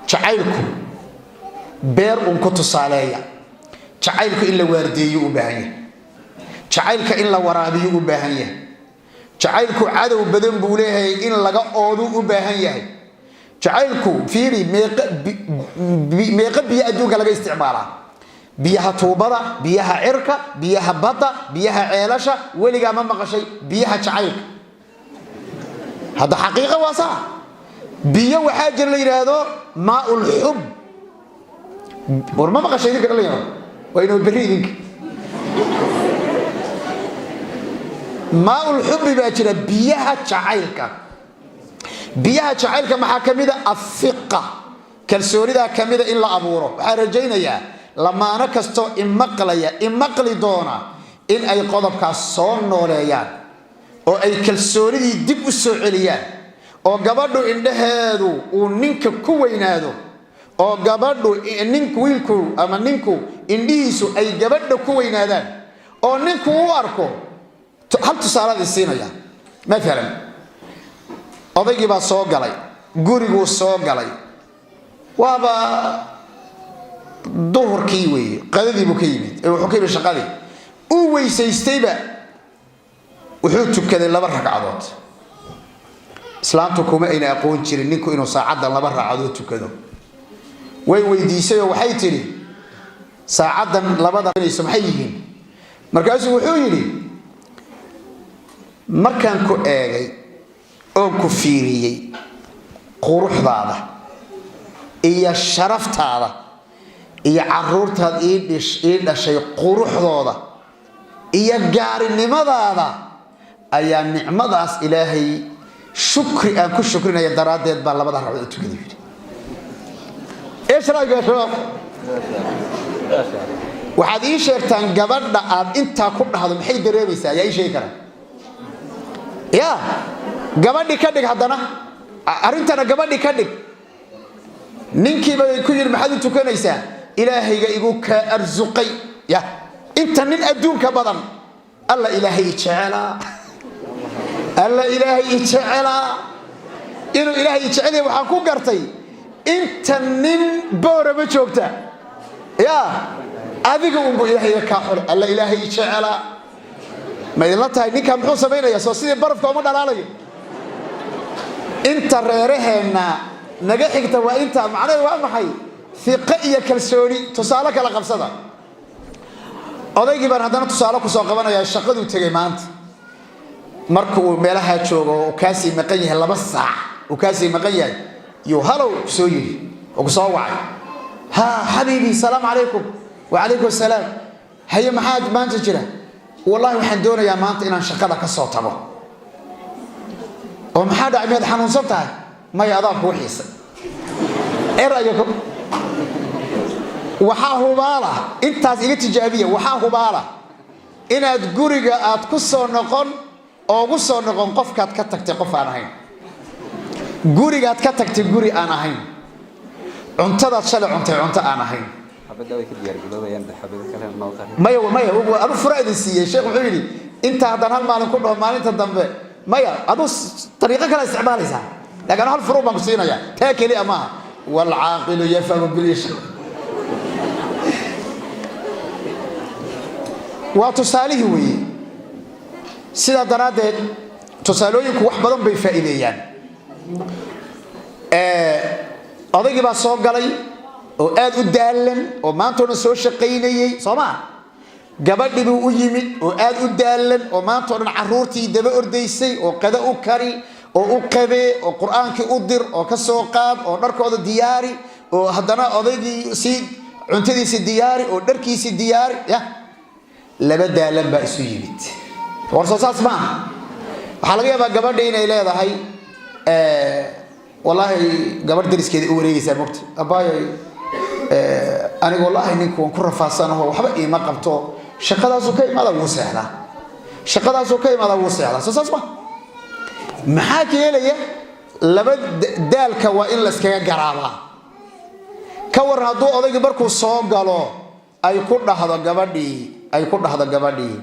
Jacaylku beer uun ku tusaaleeya. Jacaylku in la waardeeyo u baahan yahay, jacaylka in la waraabiyo u baahan yahay. Jacaylku cadow badan buu leeyahay, in laga oodu u baahan yahay. Jacaylku, fiiri, meeqa biyo adduunka laga isticmaalaa? Biyaha tuubada, biyaha cirka, biyaha badda, biyaha ceelasha. Weligaa ma maqashay biyaha jacaylka? Hadda xaqiiqa waa saa. Biyo waxaa jira la yidhaahdo maaul xub. War ma maqashay idinka, dhalinyaro? Waa inuu berri idinka maaul xubbi baa jira, biyaha jacaylka. Biyaha jacaylka maxaa ka mida? Afiqa, kalsoonidaa ka mida in la abuuro. Waxaa rajaynayaa lamaano kastoo imaqlaya, imaqli doona, in ay qodobkaas soo nooleeyaan oo ay kalsoonidii dib u soo celiyaan, oo gabadhu indhaheedu uu ninka ku weynaado, oo gabadhu ninku, wiilku ama ninku indhihiisu ay gabadha ku weynaadaan, oo ninku u arko. Hal tusaalaad isiinaya. Maalan, odaygii baa soo galay guriguu soo galay, waaba duhurkii weeye, qadadii buu ka yimid, wuxuu ka yimid shaqadii. Uu weysaystayba, wuxuu tukaday laba ragcadood. Islaamtu kuma ayna aqoon jirin ninku inuu saacaddan laba ragcadood tukado. Way weydiisay oo waxay tidhi, "Saacaddan labada maxay yihiin?" Markaasuu wuxuu yidhi, "Markaan ku eegay oon ku fiiriyey, quruxdaada iyo sharaftaada iyo caruurtaad ii dhashay quruxdooda iyo gaarinimadaada, ayaa nicmadaas Ilaahay shukri aan ku shukrinaya daraaddeed baa labada ragcadood u tukaday," yidhi. Eesh ra'yiga, ya shabaab? Waxaad ii sheegtaan, gabadha aad intaa ku dhahdo maxay dareemaysaa? Ayaa ii sheegi karaa? Ya gabadhi ka dhig haddana arrintana, gabadhi ka dhig. Ninkiiba ku yidhi, "Maxaad u tukanaysaa?" "Ilaahayga igu kaa arsuqay." Ya inta nin adduunka badan, "Alla Ilaahay i jecelaa, Alla Ilaahay i jecelaa, inuu Ilaahay i jecelyahay waxaan ku gartay inta nin Boorama joogta, ya adiga unbu Ilaahayga kaa xulay. Alla Ilaahay i jecelaa." Ma idinla tahay ninkaa muxuu samaynaya? Soo sidii barafka uma dhalaalayo? Inta reeraheenna naga xigta waa inta. Macnaheedu waa maxay? Hiqo iyo kalsooni. Tusaale kala qabsada. Odaygii baan haddana tusaale kusoo qabanayaa. Shaqaduu tegay maanta. Marka uu meelaha joogo, uu kaasii maqan yahay 2 saac, uu kaasii maqan yahay, yuu "Hello" kusoo yidhi oo kusoo wacay. "Ha xabiibi, salaamu calaykum." "Wacalaykum asalaam. Haye, maxaa maanta jira?" "Wallahi waxaan doonayaa maanta inaan shaqada ka soo tago." "Oo maxaa dhacay? Miyaad xanuunsan tahay?" "Maya, adaa kuu xiisay." Erayo waxaa hubaala, intaas iga tijaabiya, waxaa hubaala inaad guriga aad ku soo noqon, oogu soo noqon qofkaad ka tagtay qof aan ahayn, gurigaad ka tagtay guri aan ahayn, cuntadaad shalay cuntay cunto aan ahayn. Xabadda way ka diyaargaroobayaan, xabado kale noo qarin. Maya, maya, adu fura idin siiyey. Sheekh wuxuu yidhi, intaa haddaan hal maalin ku dhaho, maalinta dambe maya, aduu dariiqo kale isticmaalaysaa, laakiin anu hal furu baan ku siinaya. Taa keliya maaha. Waalcaaqilu yafhamu bilishaara. Waa tusaalihii weeye. Sidaa daraaddeed tusaalooyinku wax badan bay faa'iideeyaan. Odaygii baa soo galay oo aad u daalan oo maanta o dhan soo shaqaynayey, soo maa? Gabadhii buu u yimid oo aad u daalan oo maanta o dhan caruurtii daba ordaysay, oo qado u kari, oo u qabee, oo Qur-aankii u dir, oo ka soo qaad, oo dharkooda diyaari, oo haddana odaygii sii cuntadiisi diyaari, oo dharkiisii diyaari. Ya laba daalan baa isu yimid. War soo saas maaha? Waxaa laga yaabaa gabadha inay leedahay, wallaahi, gabadh dariskeeda u wareegaysaa mogta, "Abaayoy, aniga wallaahi ninku waan ku rafaadsanaho, waxba iima qabto. Shaqadaasuu ka imaada, wuu seexdaa, shaqadaasuu ka imaada, wuu seexdaa." Soo saas ma? Maxaa keenaya laba daalka? Waa in layskaga garaabaa. Ka waran hadduu odaygii markuu soo galo ay ku dhahdo gabadhii, ay ku dhahdo gabadhii,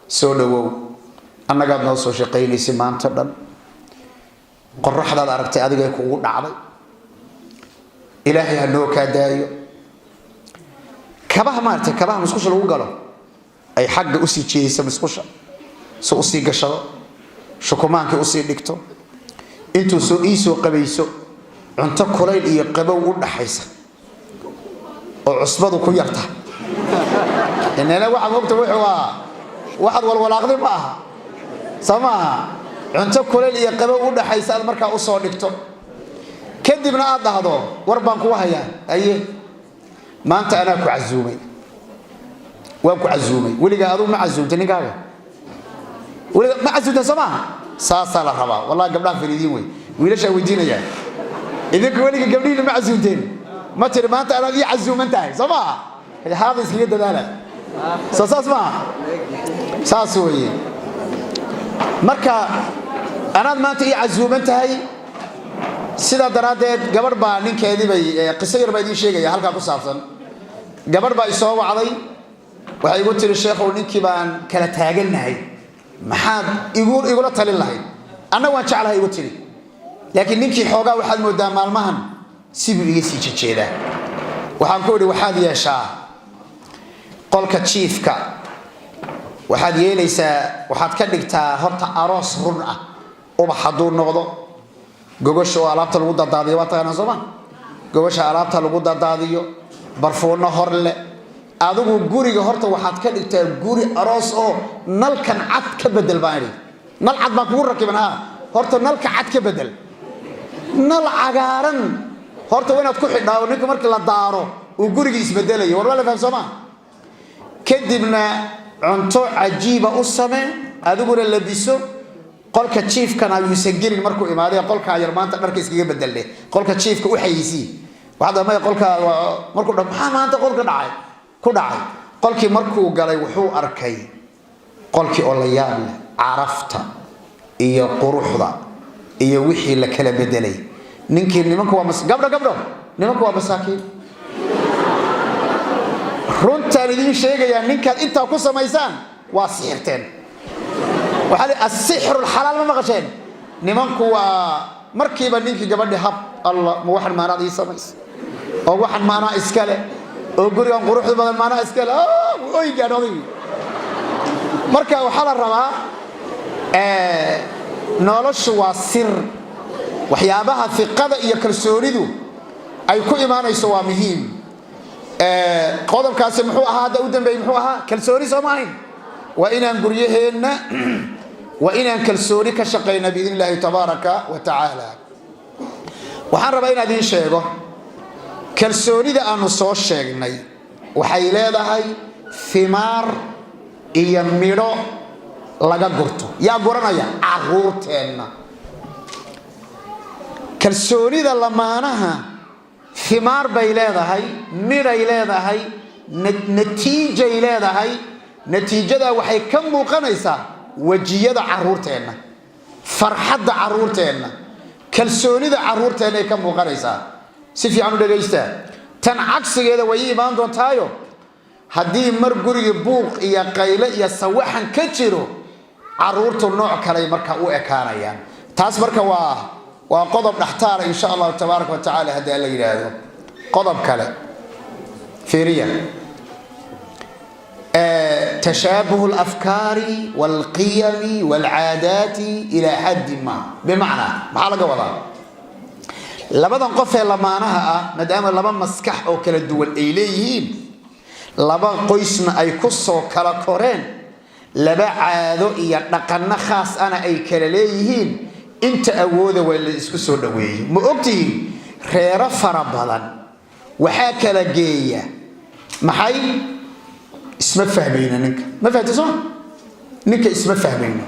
"Soo dhawow, annagaad noo soo shaqaynaysay maanta dhan, qoraxdaad aragtay adigay kugu dhacday. Ilaahay ha noo kaa daayo. Kabaha maaragtay, kabaha musqusha lagu galo, ay xagga usii jeedisa musqusha si usii gashado, shukumaankii usii dhigto, intuu soo iisoo qabayso, cunto kulayl iyo qabow u dhaxaysa oo cusbadu ku yarta. Inana waxaad mogta wuxuu ahaa waxaad walwalaaqday ma aha, soo ma aha? Cunto kulayl iyo qabow u dhaxaysa aad markaa usoo dhigto, kadibna aad dhahdo: "War baan kugu hayaa." "Aye." "Maanta anaa ku casuumay, waan ku casuumay." Weligaa aduu ma casuumtay ninkaaga? Weliga ma casuumtay? Soo maaha? Saasaa la rabaa. Wallahi gabdhaha fariidiin wey, wiilashaa weydiinaya. Idinku weliga gabdhihiina ma casuumteen? Ma tiri maanta anaad ii casuuman tahay? Soo maaha? Haada iskaga dadaala. Soo saas maaha? Saas weeye. Marka anaad maanta ii casuuman tahay. Sidaa daraaddeed gabadh baa ninkeedii bay, qiso yar baa idiin sheegaya halkaa ku saabsan. Gabadh baa isoo wacday, waxay igu tiri: "Sheekhow, ninkii baan kala taagannahay, maxaad igula talin lahayd? Anna waan jeclahay," igu tiri, "laakiin ninkii xoogaa waxaad moodaa maalmahan sibuu iga sii jejeedaa." Waxaan ku idhi: "Waxaad yeeshaa, qolka jiifka waxaad yeelaysaa, waxaad ka dhigtaa horta aroos run ah. Ubax hadduu noqdo, gogosha oo alaabta lagu dadaadiyo, waa taqaanaa sooma? Gogosha alaabta lagu dadaadiyo, barfuunno hor leh. Adigu guriga horta waxaad ka dhigtaa guri aroos oo nalkan cad ka bedel," baan idhi. "Nal cad baan kugu rakiban." "Ha, horta nalka cad ka bedel, nal cagaaran horta waa inaad ku xidhaa oo ninka markii la daaro uu gurigii isbedelayo." War waa la faham, soo maa? "Kadibna cunto cajiiba u samee, adiguna labiso. Qolka jiifkana yuusan gelin markuu imaaday. Qolkaa yar maanta dharka iskaga bedelne, qolka jiifka u xayisii." Waxaad maya qolka markuu dha, "Maxaa maanta qolka dhacay ku dhacay?" Qolkii markuu galay wuxuu arkay qolkii oo la yaab leh, carafta iyo quruxda iyo wixii la kala bedelay. Ninkii, nimanku waa gabdho, gabdho, nimanku waa masaakiin, runtaan idiin sheegayaa. Ninkaad intaa ku samaysaan waa sixirteen. Waxaa li asixru lxalaal, ma maqasheen? Nimanku waa markiiba ninkii gabadhi hab: "Allah, ma waxan maanaad ii samaysa? Oo waxan maanaa iskale? Oo gurigan quruxda badan maanaa iskale?" Oy gaadh odaygii. Marka waxaa la rabaa, noloshu waa sir. Waxyaabaha fiqada iyo kalsoonidu ay ku imaanayso waa muhiim. Qodobkaasi muxuu ahaa hadda u dambeeyey? Muxuu ahaa? Kalsooni, soo ma ahayn? Waa inaan guryaheenna, waa inaan kalsooni ka shaqayna biidn illaahi tabaaraka wa tacaala. Waxaan rabaa inaan idiin sheego, kalsoonida aanu soo sheegnay waxay leedahay himaar iyo midho laga gurto. Yaa guranaya? Caruurteenna. Kalsoonida lamaanaha himaar bay leedahay, midhay leedahay, natiijay leedahay. Natiijadaa waxay ka muuqanaysaa wejiyada caruurteenna, farxadda caruurteenna, kalsoonida caruurteenna ay ka muuqanaysaa. Si fiican u dhegaysta. Tan cagsigeeda way ii imaan doontaayo. Haddii mar gurigii buuq iyo qayle iyo sawaxan ka jiro, caruurtu nooc kaley marka u ekaanayaan. Taas marka waa qodob dhextaala, insha allahu tabaaraka wa tacaala, haddii la yidhaahdo. Qodob kale fiiriya: tashaabuh alafkaari walqiyami walcaadaati ilaa xaddi ma. Bimacnaa, maxaa laga wadaa? Labadan qof ee lamaanaha ah, maadaama laba maskax oo kala duwan ay leeyihiin, laba qoysna ay ku soo kala koreen, laba caado iyo dhaqanno khaas ana ay kala leeyihiin, inta awooda waa la isku soo dhaweeyey. Ma ogtihiin reero fara badan waxaa kala geeya maxay? Isma fahmayno. Ninka ma fahamta soo? Ninka isma fahmayno,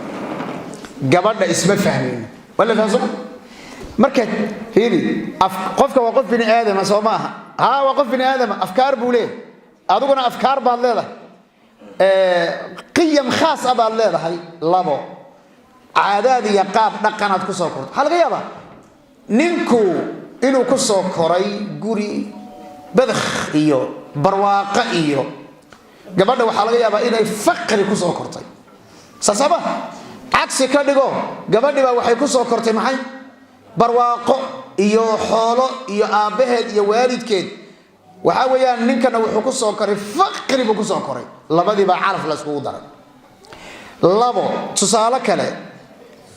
gabadha isma fahmayno. Waa la faham soo? Marka fiiri, qofka waa qof bini aadama, soo ma aha? Haa, waa qof bini aadama, afkaar buu leeyahay, adiguna afkaar baad leedahay, qiyam khaas ah baad leedahay, labo caadaad iyo qaab dhaqanaad ku soo korto. Waxaa laga yaabaa ninku inuu ku soo koray guri badakh iyo barwaaqo iyo gabadha waxaa laga yaabaa inay faqri ku soo kortay. Saasama cagsi ka dhigo, gabadhi baa waxay ku soo kortay maxay? Barwaaqo. Iyo xoolo iyo aabbaheed iyo waalidkeed waxaa weeyaan, ninkana wuxuu ku soo koray faqri buu ku soo koray. Labadiibaa calaf la iskugu daray. Labo, tusaale kale,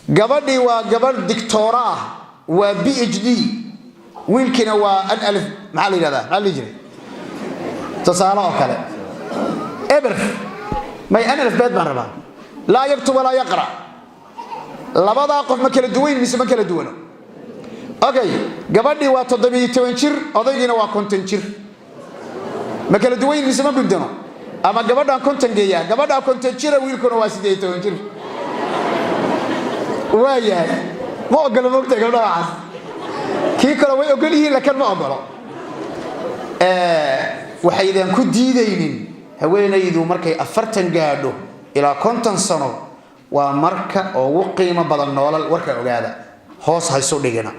gabadhii waa gabadh digtoora ah, waa PhD, wiilkiina waa an alif, maxaa la yidhahdaa, maxaa la dhihi jiray, tusaale oo kale, eber may an alif beed baan rabaa, laa yaktub walaa yaqra. Labadaa qof ma kala duwayn mise ma kala duwano? Okay, gabadhii waa 17 jir, odaygiina waa 50 jir. Ma kala duwayn mise ma gudano? Ama gabadhaan 50 geeyaa, gabadhaa 50 jira, wiilkuna waa 18 jir. Waa yahay, ma ogolo. Moogtahay gabdhaha waxaas kii kale way ogol yihiin, laakiin ma ogolo. Waxaydan ku diidaynin, haweenaydu markay 40 gaadho ilaa 50 sano waa marka ugu qiimo badan noolal. Warka ogaada, hoos haysu dhigina.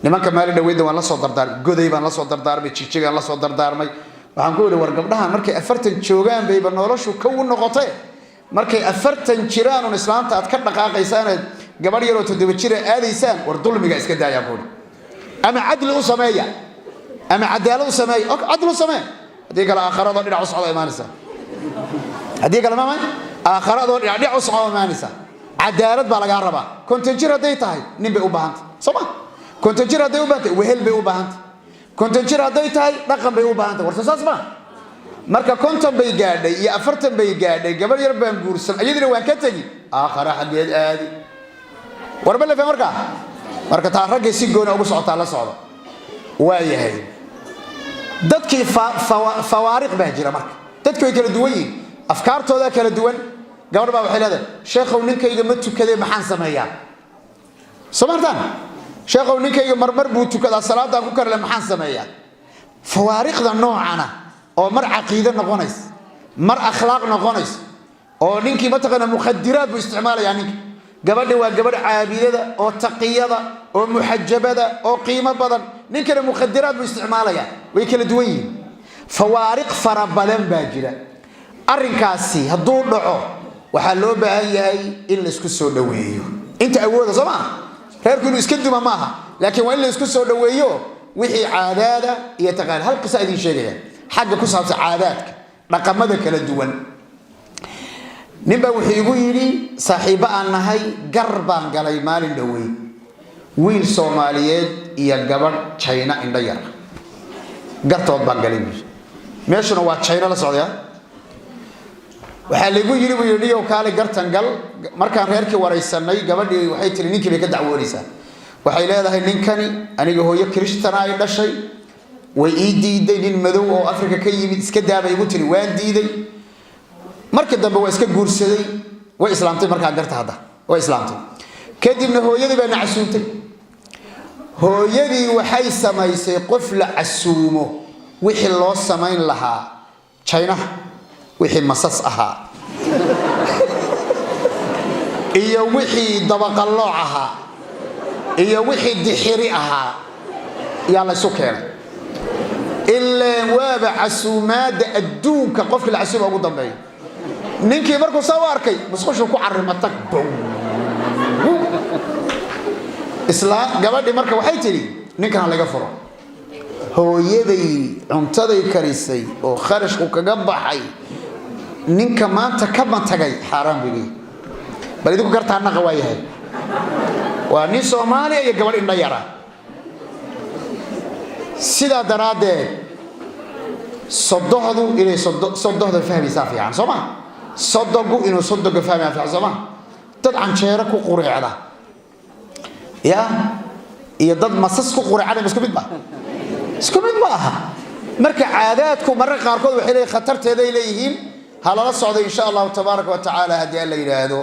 Nimanka maalin dhaweydda waan la soo dardaarmay, Goday baan la soo dardaarmay, Jigjigaan la soo dardaarmay. Waxaan ku yidhi, war gabdhahan markay 40 joogaan bayba noloshu kow u noqotee, markay 40 jiraan un islaanta aad ka dhaqaaqaysaanaad gabadh yaroo 7 jira aadaysaan, war dulmiga iska daayaan ku idhi. Ama cadli u sameeya ama cadaalad u sameeya. Ok, cadli u samee, haddii kale aakharadoo dhinac u socda imaanaysa. Haddii kale maamay aakharadoo dhinac dhinac u socda imaanaysa. Cadaalad baa lagaa rabaa. 50 jir hadday tahay, nin bay u baahantay, soo ma? 50 jir hadday u baahantay, wehel bay u baahantay. 50 jir hadday tahay, dhaqan bay u baahantay. Warso saas ma? Marka 50 bay gaadhay iyo 40 bay gaadhay, gabadh yar baan guursan, iyadina waan ka tegi, aakhara xaggeed aadi? Warba la faham markaa? Marka taa raggay si gooni ugu socotaa, la socda. Waa yahay, dadkii fawaariq baa jira. Marka dadki way kala duwan yihiin, afkaartoodaa kala duwan. Gabadh baa waxay leedahay, sheekhow, ninkayga ma tukadee, maxaan sameeyaa? Soo maartaan, sheekhow, ninkayga marmar buu tukadaa, salaadaan ku karle, maxaan sameeyaa? Fawaariqda noocana oo mar caqiide noqonays, mar akhlaaq noqonays, oo ninkii mataqaana mukhadiraad buu isticmaalayaa ninka, gabadhi waa gabadh caabidada oo taqiyada oo muxajabada oo qiimo badan, ninkana mukhadiraad buu isticmaalayaa. Way kala duwan yihiin, fawaariq fara badan baa jira. Arrinkaasi hadduu dhaco, waxaa loo baahan yahay in laisku soo dhoweeyo inta awooda. Soo maa reerku inuu iska duma maaha, laakiin waa in la isku soo dhoweeyo wixii caadaada iyo taqaali. Hal qisa idiin sheegaya xagga ku saabsan caadaadka, dhaqamada kala duwan. Ninbaa wuxuu igu yidhi, saaxiibbo aan nahay, gar baan galay maalin dhoweyd, wiil Soomaaliyeed iyo gabadh Jayna indho yar gartood baan galay buu. Meeshuna waa Jayna, la socdaya. Waxaa laygu yidhi, buu yidhi, niyow kaali gartan gal. Markaan reerkii waraysanay, gabadhii waxay tiri, ninkii bay ka dacwoonaysaa, waxay leedahay, ninkani aniga hooyo Krishtana ay dhashay, way ii diiday, nin madow oo Afrika ka yimid iska daabay igu tiri, waan diiday, markii dambe waa iska guursaday. Way islaamtay markaa garta, hadda way islaamtay. Kadibna hooyadii baa na casuumtay. Hooyadii waxay samaysay qof la casuumo wixii loo samayn lahaa Jaynaha, wixii masas ahaa iyo wixii dabaqallooc ahaa iyo wixii dixiri ahaa yaa laysu keenay. Ileen waaba casuumaadda adduunka qofkii la casuuma ugu dambeeya. Ninkii markuu saa u arkay, musqushuu ku carrima tag. Isla gabadhii marka waxay tidhi, ninkan ha laga furo, hooyaday cuntaday karisay oo kharashku kaga baxay, ninka maanta ka matagay xaaraan buu leeyahay. Bal idinku gartaa naqa. Waa yahay, waa nin Soomaaliya iyo gabadh indho yara. Sidaa daraaddeed sodohdu inay sodohda fahmaysaa fiican, soo ma? Sodogu inuu sodoga fahmaya fiican, soo ma? Dad canjeero ku qureecda ya iyo dad masas ku qureecana isku mid ba? Isku mid ma aha. Marka caadaadku mararka qaarkood waxay leeyihin khatarteeday leeyihiin. Ha lala socdo, insha Allahu tabaaraka wa tacaala, haddii Alla yidhaahdo.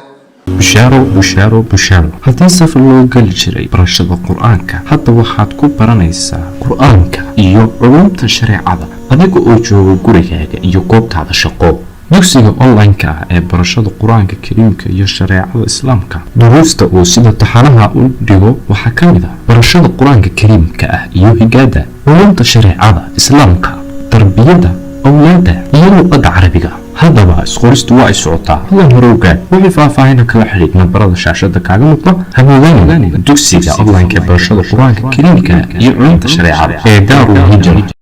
Bushaaro, bushaaro, bushaaro! Haddii safar loo geli jiray barashada Qur-aanka, hadda waxaad ku baranaysaa Qur-aanka iyo culumta shareecada adiga oo jooga gurigaaga iyo goobtaada shaqo. Dugsiga online-ka ah ee barashada Qur-aanka Kariimka iyo shareecada Islaamka, duruusta uu sida taxanaha u dhigo waxaa ka mid ah barashada Qur-aanka Kariimka ah iyo higaada, culumta shareecada Islaamka, tarbiyadda awlaadda iyo luqadda Carabiga. Haddaba isqoristu waa ay socotaa, hadan hore ogaad. Wixii faahfaahina kala xidhiid nambarada shaashada kaaga muuqda. Hamoodaan dugsiga online-ka ee barashada Qur-aanka Kariimka iyo culumta shareecada ee Daarul Hijra.